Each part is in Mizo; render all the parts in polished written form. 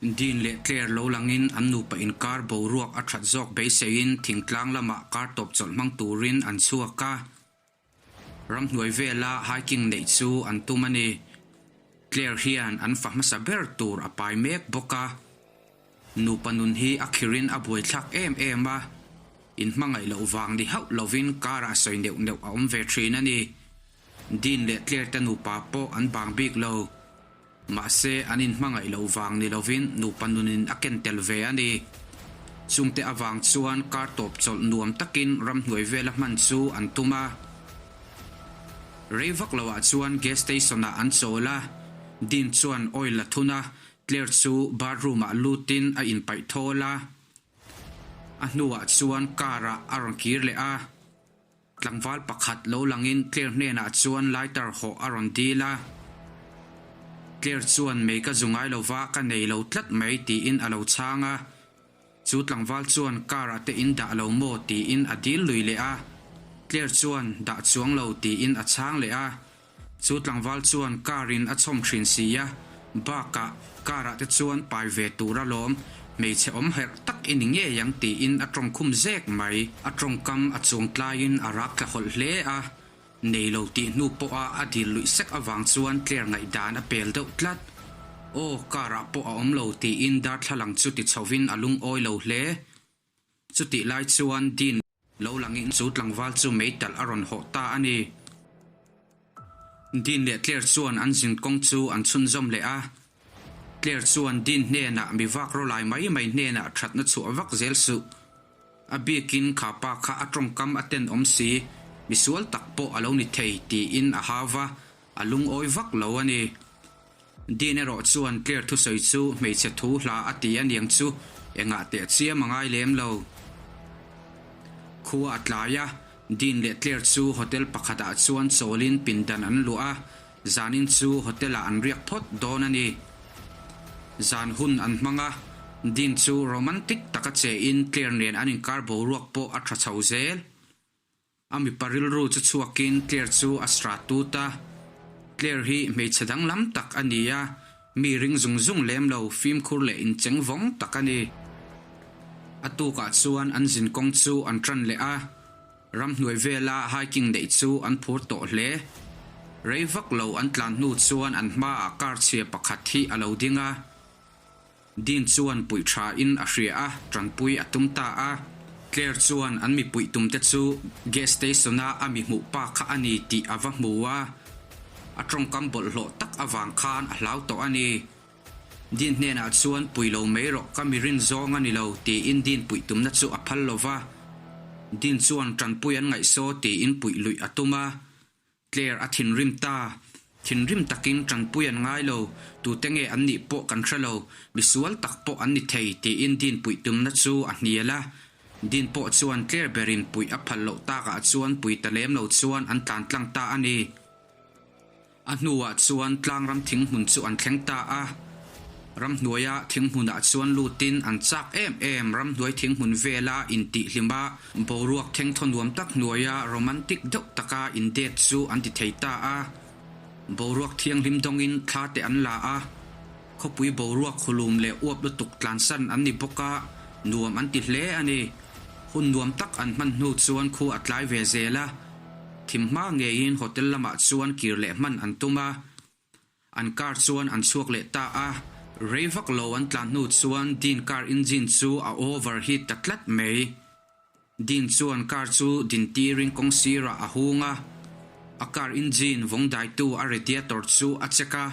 Dean leh Claire lo langin an nupa inkar boruak a that zawk beiseiin thingtlang lamah kar tawp chawlh hmang turin an chhuak a. Ramhnuai vela hiking neih chu an tum a ni. Claire hian an fa hmasa ber tur a pai mek bawk a. Nupa nun hi a khirin a buaithlak em em a, inhmangaih loh vang ni hauh lovin karah sawi neuh neuh a awm ve thin a ni. Dean leh Claire te nupa pawh an bang bik lo. Mahse, an inhmangaih loh vang ni lovin nupa nunin a ken tel ve a ni. Chungte avang chuan kar tawp chawlh nuam takin ramhnuai vela hman chu an tum a. Rei vak loah chuan gas station-ah an chawl a, Dean chuan oil a thun a, Claire chu bathroom-ah lutin a inpaih thawl a. A hnuah chuan car-ah a rawn kir leh a. Tlangval pakhat lo langin Claire hnenah chuan lighter hawh a rawn dil a. Claire chuan mei ka zu ngai lova ka nei lo tlat mai tiin a lo chhang a. Chu tlangval chuan car ah te in dah lo maw tiin a dil lui leh a. Claire chuan dah chuang lo tiin a chhang leh a. Chu tlangval chuan car in a chhawm thin si a, bakah car ah te chuan pai ve tur alawm, hmeichhe awm herh tak i ni ngei ang tiin a tawng khum zek mai. A tawngkam a chuang tlaiin a rak tla hawlh hle a, nei lo tih hnu pawha a dil luih sek avang chuan Claire ngaihdan a pel deuh tlat. Aw, car ah pawh a awm lo tiin darthlalang chu ti chhovin a lungawi lo hle. Chutih lai chuan Dean lo langin chu tlangval chu meitalh a rawn hawh ta a ni. Dean leh Claire chuan an zin kawng chu an chhunzawm leh a. Claire chuan Dean hnenah mi vak rawlai mai mai hnenah thatna chhuah vak zel suh. A bikin kha pa kha a tawngkam a tenawm si, misual tak pawh a lo ni thei tiin a hau va, a lungawi vak lo a ni. Dean erawh chuan Claire thusawi chu hmeichhe thu hla a ti a niang chu engah teh chiam a ngai lem lo. Khua a tlai a, Dean leh Claire chu hotel pakhatah chuan chawlin pindan an luah a, zanin chu hotel-ah an riak phawt dawn a ni. Zan hun an hmang a, Dean chu romantic taka chein Claire nen an inkar boruak pawh a tha chho zel. A mipa rilru chu chhuakin Claire chu a sra tut a. Claire hi hmeichhe danglam tak a ni a, mi ring zung zung lem lo, fimkhur leh incheng vawng tak a ni. A tukah chuan an zinkawng chu an tan leh a, ramhnuai vela hiking neih chu an phur tawh hle. Rei vak lo an tlan hnu chuan an hmaah car chhia pakhat hi a lo ding a. Dean chuan puih tha in a hria a, tanpui a tum ta a. Claire chuan an mi puih tum te chu gas station a a mi hmuh pa kha a ni tih a va hmu a. A tawngkam bawlhhlawh tak avang khan a hlau tawh a ni. Dean hnenah chuan pui lo mai rawh ka mi rin zawng a ni lo tiin Dean puih tumna chu a phal lo va. Dean chuan tanpui an ngaihsaw tiin puih luih a tum a. Claire a thinrim ta. Thinrim takin tanpui an ngai lo, tute nge an nih pawh kan hre lo, misual tak pawh an ni thei, tiin Dean puih tumna chu a hnial a. Dean pawh chuan Claire berin puih a phal loh takah chuan pui ta lem lo chuan an tlan tlang ta a ni. A hnuah chuan tlangram thinghmun chu an thleng ta a. Ramhnuaia thinghmunah chuan lutin an chak em em ramhnuai thinghmun vela intihhlim a, boruak thengthaw nuam tak hnuaia romantic deuh taka indate chu an ti thei ta a. Boruak thianghlim dawngin thla te an la a, khawpui boruak khulum leh uap lutuk tlansan an ni bawk a, nuam an ti hle a ni. Hun nuam tak an hman hnu chuan khu a tlai ve zel a, thim hma ngeiin hotel lamah chuan kir leh hman an tum a. An car chuan an chhuak leh ta a, rei vak lo an tlan hnu chuan Dean car engine chu a over heat ta tlat mai. Dean chuan car chu din tirin kawng sirah a hung a, a car engine vawng daitu a radiator chu a check a,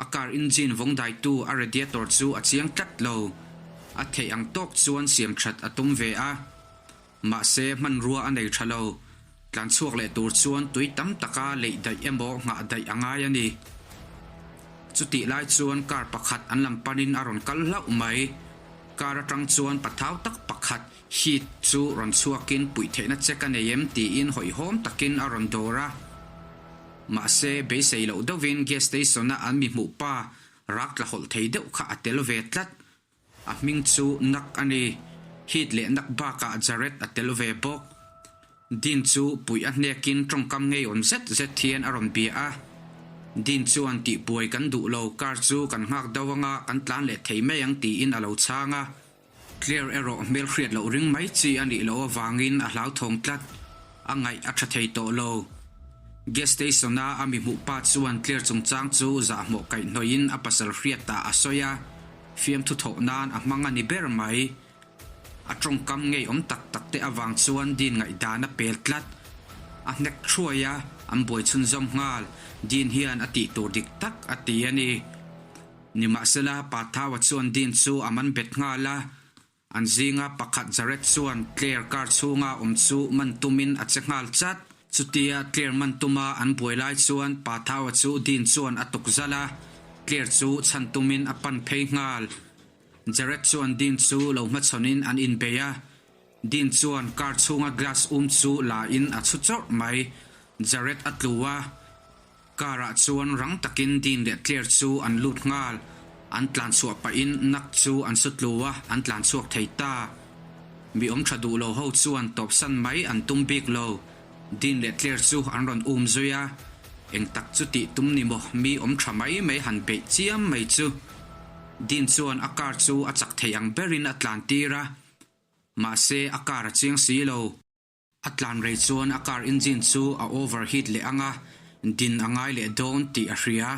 a car engine vawng daitu a radiator chu a chiang tlat lo. A theih ang tawk chuan siam that a tum ve a. Mahse, hmanrua a nei tha lo. Tlan chhuak leh tur chuan tui tam taka leih daih emaw nghah daih a ngai a ni. Chutih lai chuan car pakhat an lam panin a rawn kal hlauh mai. Car atang chuan pathau tak pakhat, Heath, chu rawn chhuakin puih theihna che ka nei em tiin hawihhawm takin a rawn dawr a. Mahse, beisei loh deuhin gas station-a an mi hmuh pa rak tla hawlh thei deuh kha a tel ve tlat. A hming chu Nak a ni. Heath leh Nak bakah Jared a tel ve bawk. Dean chu puih a hnekin tawngkam ngeiawm zet zet hian a rawn bia a. Dean chuan tihbuai kan duh lo, car chu kan nghak deuh anga kan tlan leh thei mai ang tiin a lo chhang a. Claire erawh hmelhriat loh ring mai chi a nih loh avangin a hlauthawng tlat, a ngaih a tha thei tawh lo. Gas station a a mi hmuh pa chuan Claire chungchang chu zahmawh kaihhnawih in a pasal hriatah a sawi a, fiamthu thawh nan a hmang a ni ber mai. A tawngkam ngeiawm tak tak te avang chuan Dean ngaihdan a pel tlat. A hnek thuai a, an buai chhunzawm nghal. Dean hian a tih tur dik tak a ti a ni. Nimahsela, Pa Thaua chuan Dean chu a man bet nghal a. An zinga pakhat Jared chuan Claire car chhunga awm chu man tumin a che nghal chat. Chutia Claire man tuma an buai lai chuan Pa Thaua chu Dean chuan a tuk zalh a, Claire chu chhan tumin a pan phei nghal. Jared chuan Dean chu lo hmachhawnin an inbei a, Dean chuan car chhunga glass um chu la in a chhu chawrh mai. Jared a tlu a, car ah chuan rang takin Dean leh Claire chu an lut nghal. An tlan chhuah pahin nak chu an su tlu a, an tlan chhuak thei ta. Mi awm tha duh lo ho chuan tawpsan mai an tum bik lo. Dean leh Claire chu an rawn um zui a, eng tak chu tih tum ni maw, mi awm tha mai mai han beih chiam mai chu. Dean chuan a car chu a chak thei ang berin a tlan tir a, mahse a car a chiang si lo. A tlan rei chuan a car engine chu a overheat leh ang a, din a ngai leh dawn tih a hria,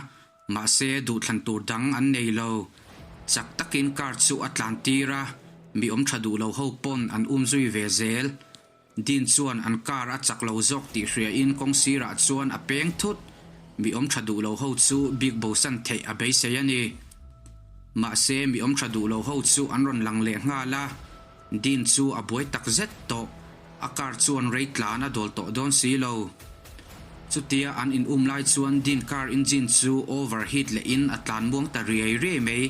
mahse duhthlan tur dang an nei lo. Chak takin car chu a tlan tir a, mi awm tha duh lo ho pawn an um zui ve zel. Dean chuan an car a chak lo zawk tih hriain kawng sirah chuan a peng thut. Mi awm tha duh lo ho chu bik bosan theih a beisei a ni. Mahse mi awm tha duh lo ho chu an rawn lang leh nghal a, Dean chu a buai tak zet tawh. A car chuan rei tlan a dawl tawh dawn si lo. Chutia an in um lai chuan Dean car engine chu overheat lehin a tlan muang ta riai riai mai.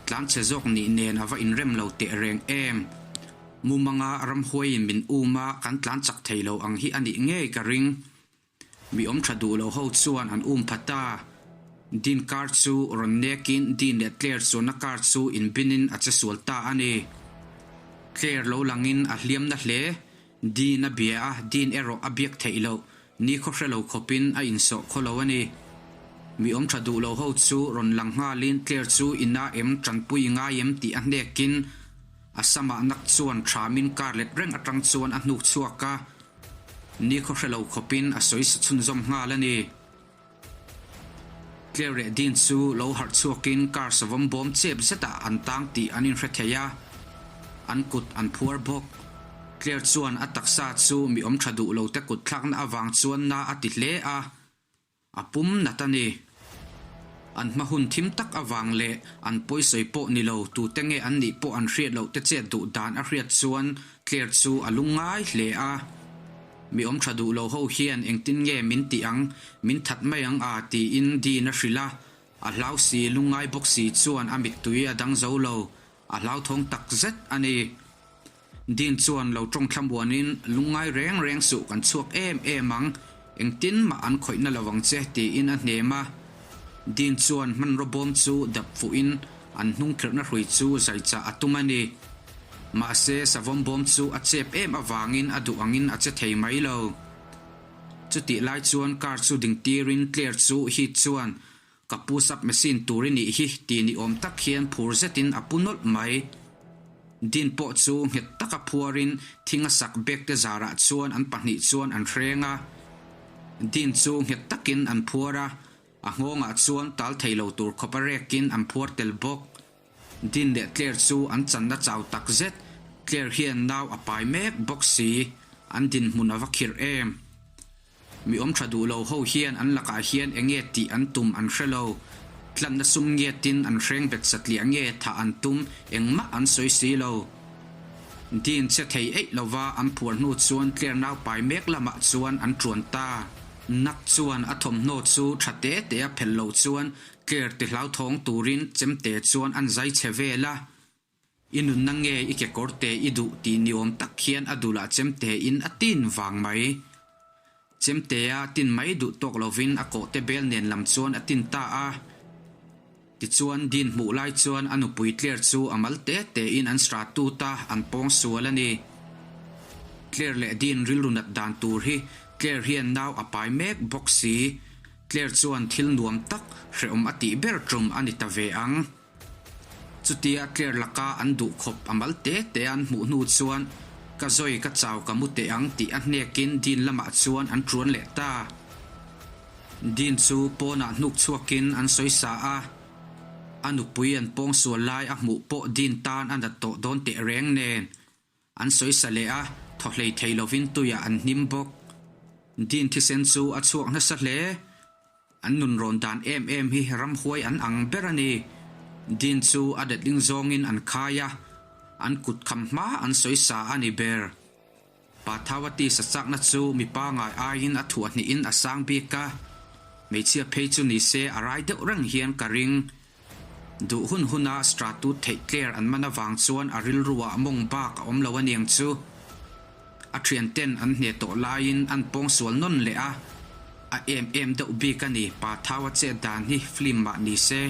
Tlan chhe zawk nih nen a va inrem lo teh reng em. Mumanga ramhuaiin min um a, kan tlan chak thei lo ang hi a nih ngei ka ring. Mi awm tha duh lo ho chuan an um pha ta. Dean car chu rawn nekin Dean leh Claire chuanna car chu inbinin a che sual ta a ni. Claire lo langin a hliam na hle. Dean a bia a, Dean erawh a biak theih loh. Ni khaw hre lo khawpin a insawh khaw lo a ni. Mi awm tha duh lo ho chu rawn lang nghalin Claire chu ina em tanpui ngai em tih a hnekin A samah nak chuan thamin kar let reng atang chuan a hnuk chhuak a, ni khaw hre lo khawpin a sawi sa chhunzawm nghal a ni. Claire leh Dean chu lo harh chhuakin car savawm bawm chep zetah an tang tih an inhre thei a, an kut an phuar bawk. Claire chuan a taksa chu mi awm tha duh lo te kut thlakna avang chuan na a ti hle a. A pum nat a ni. An hma hun thim tak avang leh an pawisawi pawh ni lo tute nge an nih pawh an hriat loh te chet duh dan a hriat chuan Claire chu a lungngai hle a. Mi awm tha duh lo ho hian engtin nge min tih ang, min that mai ang a tiin Dean a hrilh a. A hlau si lungngai bawk si chuan a mittui a dang zo lo, a hlauthawng tak zet a ni. Dean chuan lo tawng thlamuanin, Lungngai reng reng suh kan chhuak em em ang, engtin mah an khawihna lo ang che, tiin a hnem a. Dean chuan hmanraw bawm chu dap fuhin an hnung khirhna hrui chu zai chah a tum a ni. Mahse, savawm bawm chu a chep em avangin a duh angin a che thei mai lo. Chutih lai chuan car chu ding tirin Claire chu Heath chuan Ka pu sap machine tur i nih hi ti ni awm tak hian phur zetin a pu nawlh mai. Din pawh chu nghet taka phuarin thing a sak bag te zarah chuan an pahnih chuan an hreng a. Din chu nghet takin an phuar a, a nghawngah chuan tal thei lo tur khawp a rekin an phuar tel bawk. Din leh Claire chu an channa chau tak zet, Claire hian nau a pai mek bawk si, an dinhmun a va khirh em. Mi awm tha duh lo ho hian an lakah hian eng nge tih an tum an hre lo. Tlanna sum nge tin an hreng bet satliah nge thah an tum engmah an sawi si lo. Dean che thei eih lova an phuar hnu chuan Claire nau pai mek lamah chuan an tuan ta. Nak chuan a thawmhnaw chu tha te te a phelh loh chuan Claire ti hlauthawng turin chemte chuan an zai che vel a. I nunna nge i kekawr te i duh tih ni awm tak hian a dulah chemte in a tin vang mai. Chemte a tin mai duh tawk lovin a kawhte bel nen lam chuan a tin ta a. Tichuan Dean hmuh lai chuan a nupui Claire chu a mal te te in an sra tut a, an pawng sual a ni. Claire leh Dean rilru nat dan tur hi Claire hian nau a pai mek bawk si. Claire chuan thil nuam tak hrehawm a tih ber tum a ni ta ve ang. Chutia Claire laka an duh khawp a mal te te an hmuh hnu chuan ka zawi ka chau ka mu teh ang tih a hnekin Dean lamah chuan an tuan leh ta. Dean chu pawnah hnuk chhuakin an sawi sa a, a nupui an pawngsual lai a hmuh pawh Dean tan a nat tawh dawn teh reng nen. An sawi sa leh a, thaw hlei thei lovin tuiah an hnim bawk. Dean thisen chu a chhuak nasa hle. An nun rawn dan em em hi ramhuai an ang ber a ni. Dean chu a detling zawngin an khai a, an kut kham hma an sawi sa a ni ber. Pathawati sa chakna chu mi pangai aiin a thuah hnihin a sang bik a, hmeichhia phei chu ni se a rai deuh reng hian ka ring. Duh hun huna Stratut theih tler an man avang chuan a rilruah mawng bak a awm lo aniang chu. A thianten an hne tawh laiin an pawngsual nawn leh a, a em em deuh bik a ni, pa thau a chet dan hi film mah ni se.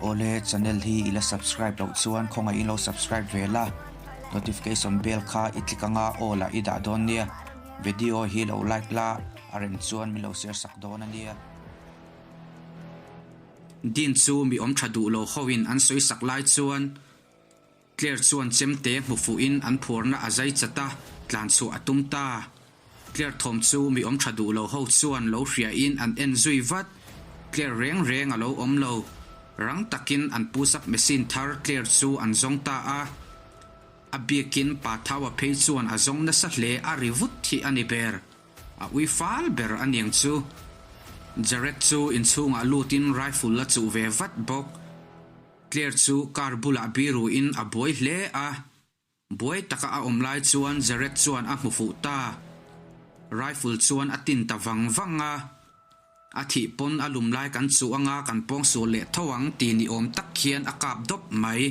Awle channel hi i la subscribe loh chuan khawngaih in lo subscribe ve la, notification bell kha i click anga aw lah i dah dawn nia, video hi lo like la a rem chuan min lo share sak dawn a nia. Dean chu mi awm tha duh lo ho in an sawi sak lai chuan Claire chuan chemte hmu fuhin an phuarna a zai chat a, tlan chhuah a tum ta. Claire thawm chu mi awm tha duh lo ho chuan lo hriain an en zui vat. Claire reng reng a lo awm lo. Rang takin an push up machine thar Claire chu an zawng ta a. A biakin pa Thaua phei chuan a zawng nasa hle a ri vut hi a ni ber. A ui fal ber a niang chu. Jared chu inchhungah lutin rifle a chuh ve vat bawk. Claire chu car bulah biruin a buai hle a, buai taka a awm lai chuan Jared chuan a hmu fuh ta. Rifle chuan a tin ta vang vang a, a thih pawn a lum lai kan chuh anga kan pawngsual leh tho ang ti ni awm tak hian a kap dawp mai.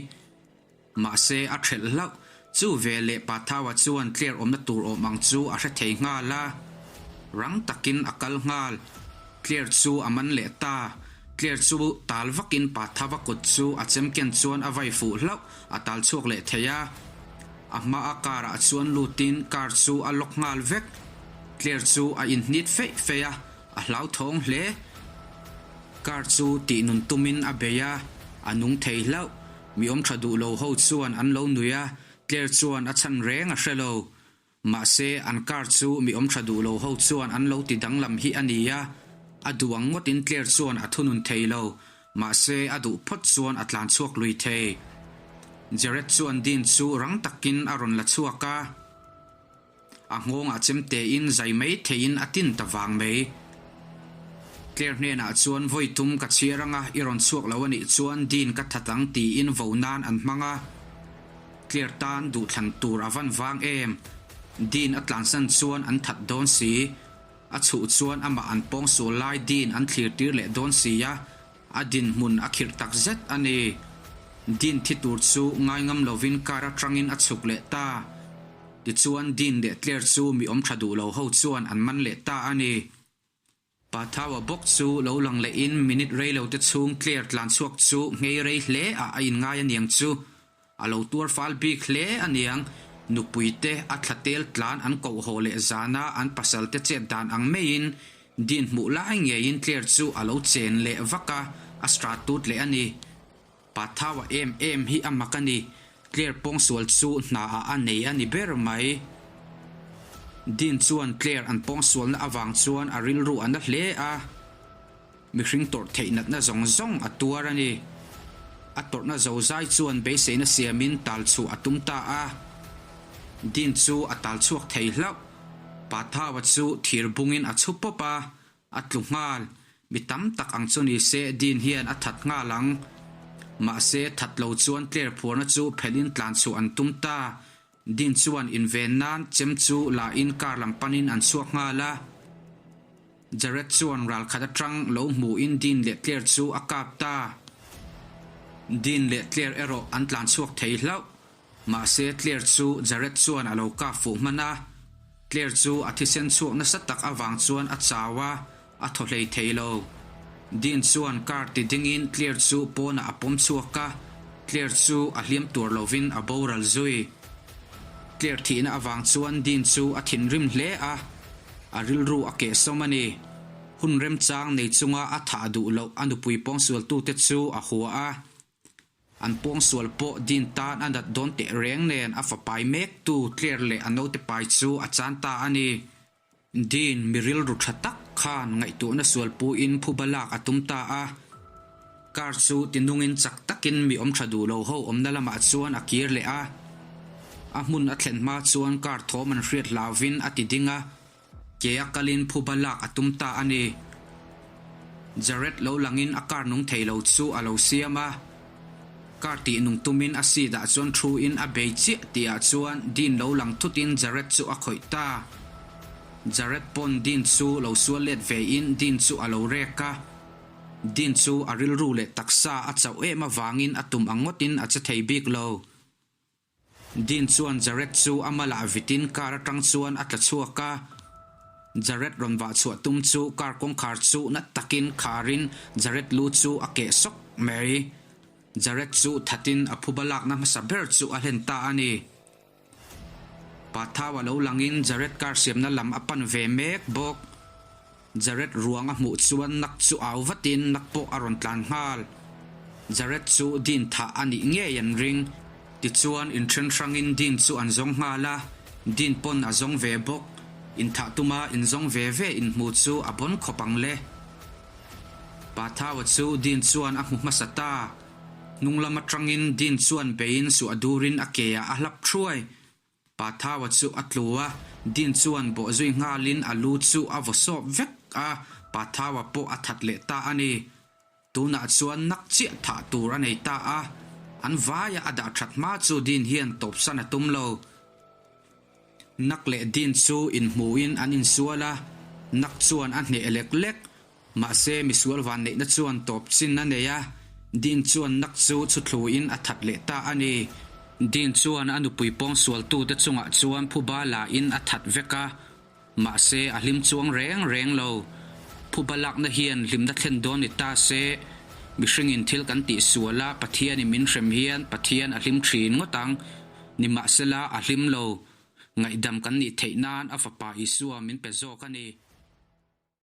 Mahse a ṭhelh hlauh, chu veleh Pathaua chuan Claire awmna tur awm ang chu a hre thei nghal a. Rang takin a kal nghal. Claire chu a man leh ta. Claire chu tal vakin Pathaua kut chu a chemken chuan a vai fuh hlauh, a tal chhuak leh thei a. A hmaa car ah chuan lutin car chu a lock nghal vek. Claire chu a inhnit feih feih a, a hlauthawng hle. Car chu tih nun tumin a bei a, a nung thei hlauh. Mi awm tha duh lo ho chuan an lo nui a, Claire chuan a chhan reng a hre lo. Mahse, an car chu mi awm tha duh lo ho chuan an lo ti danglam hi a ni a, a duh ang ngawtin Claire chuan a thunun thei lo, mahse a duh phawt chuan a tlan chhuak lui thei. Jared chuan Dean chu rang takin a rawn la chhuak a. A nghawngah chemtein zai mai theiin a tin ta vang mai. Claire hnenah chuan vawi tum ka chhiar anga i rawn chhuak lo anih chuan Dean ka that ang tiin vo nan an hmang a. Claire tan duhthlan tur a van vang em. Dean a tlansan chuan an that dawn si. A chhuh chuan amah an pawngsual lai Dean an thlir tir leh dawn si a. A dinhmun a khirh tak zet a ni. Dean thi tur chu ngaingam lovin car atangin a chhuk leh ta. Tichuan Dean leh Claire chu mi awm tha duh lo ho chuan an man leh ta a ni. Pathaua bawk chu lo lang lehin minute rei lo te chhung Claire tlan chhuak chu nghei rei hle ah a inngai aniang chu. A lo tuar fal bik hle aniang, nupui te a thla tel tlan an koh haw leh zana an pasal te chet dan ang maiin Dean hmuh lai ngeiin Claire chu a lo chen leh vak a, a strat tut leh a ni. Pathaua em em hi a mak a ni, Claire pawngsual chu hna ah a nei a ni ber mai. Dean chuan Claire an pawngsualna avang chuan a rilru a na hle a. Mihring tawrh theih natna zawng zawng a tuar a ni. A tawrhna zozai chuan beiseina siamin tal chhuah a tum ta a. Dean chu a tal chhuak thei hlauh. Pathaua chu thir bungin a chhu pawp a, a tlu nghal. Mi tam tak ang chu ni se Dean hian a that nghal ang. Mahse, that lo chuan Claire phuarna chu phelhin tlan chhuah an tum ta. Dean chuan inven nan chem chu la in car lam panin an chhuak nghal a. Jared chuan ral khat atang lo hmuhin Dean leh Claire chu a kap ta. Dean leh Claire erawh an tlan chhuak thei hlauh. Mahse Claire chu Jared chuan a lo kap fuh hman a. Claire chu a thisen chhuak nasa tak avang chuan a chau a, a thaw hlei thei lo. Dean chuan car ti dingin Claire chu pawnah a pawm chhuak a, Claire chu a hliam tuar lovin a boral zui. Claire thihna avang chuan Dean chu a thinrim hle a, a rilru a kehsawm a ni. Hun remchang nei chunga a thah duh loh a nupui pawngsualtute chu a hua a. An pawngsual pawh Dean tan a nat dawn teh reng nen a fapai mektu Claire leh a naute pai chu a chan ta a ni. Dean mi rilru tha tak khan ngaihtuahna sual puin phuba lak a tum ta a. Car chu tinungin chak takin mi awm tha duh lo ho awmna lamah chuan a kir leh a. A hmun a thlen hma chuan car thawm an hriat hlauvin a ti ding a, ke a kalin phuba lak a tum ta a ni. Jared lo langin a car nung thei lo chu a lo siam a. Car tih nung tumin a seat ah chuan thu in a bei chiah tih ah chuan Dean lo lang thut in Jared chu a khawih ta. Jared pawn Dean chu lo sual let ve in Dean chu a lo rek a. Dean chu a rilru leh taksa a chauh em avangin a tum ang ngawt in a che thei bik lo. Dean chuan Jared chu a malah vitin car atang chuan a tla chhuak a. Jared rawn vah chhuah tum chu car kawngkhar chu na takin kharin Jared lu chu a keh sawk mai. Jared chu thatin a phuba lakna hmasa ber chu a hlen ta a ni. Pathau a lo langin Jared car siamna lam a pan ve mek bawk. Jared ruang a hmuh chuan nak chu au vatin nak pawh a rawn tlan nghal. Jared chu Dean thah a nih ngei an ring. Tichuan inthen hrangin Dean chu an zawng nghal a, Dean pawn a zawng ve bawk. Inthah tuma inzawng ve ve inhmu chu a bawn khawp ang le. Pathaua chu Dean chuan a hmu hmasa ta. Hnung lam atangin Dean chuan beiin suah durin a ke ah a hlap thuai. Pathaua chu a tlu a, Dean chuan bawh zui nghalin a lu chu a vaw sawp vek a, Pathaua pawh a that leh ta a ni. Tunah chuan nak chiah thah tur a nei ta a, an vaia a dah that hma chu Dean hian tawpsan a tum lo. Nak leh Dean chu inhmuhin an insual a, nak chuan a hneh lek lek. Mahse, misual vanneihna chuan tawp chin a nei a, Dean chuan nak chu chhuthluin a that leh ta a ni. Dean chuan a nupui pawngsualtute chungah chuan phuba lain a that vek a, mahse a hlim chuang reng reng lo. Phuba lakna hian hlimna thlen dawn ni ta se, mihringin thil kan tih sual a, Pathianin min hrem hian Pathian a hlim thin ngawt ang. Nimahsela, a hlim lo. Ngaihdam kan nih theih nan a Fapa Isua min pe zawk a ni.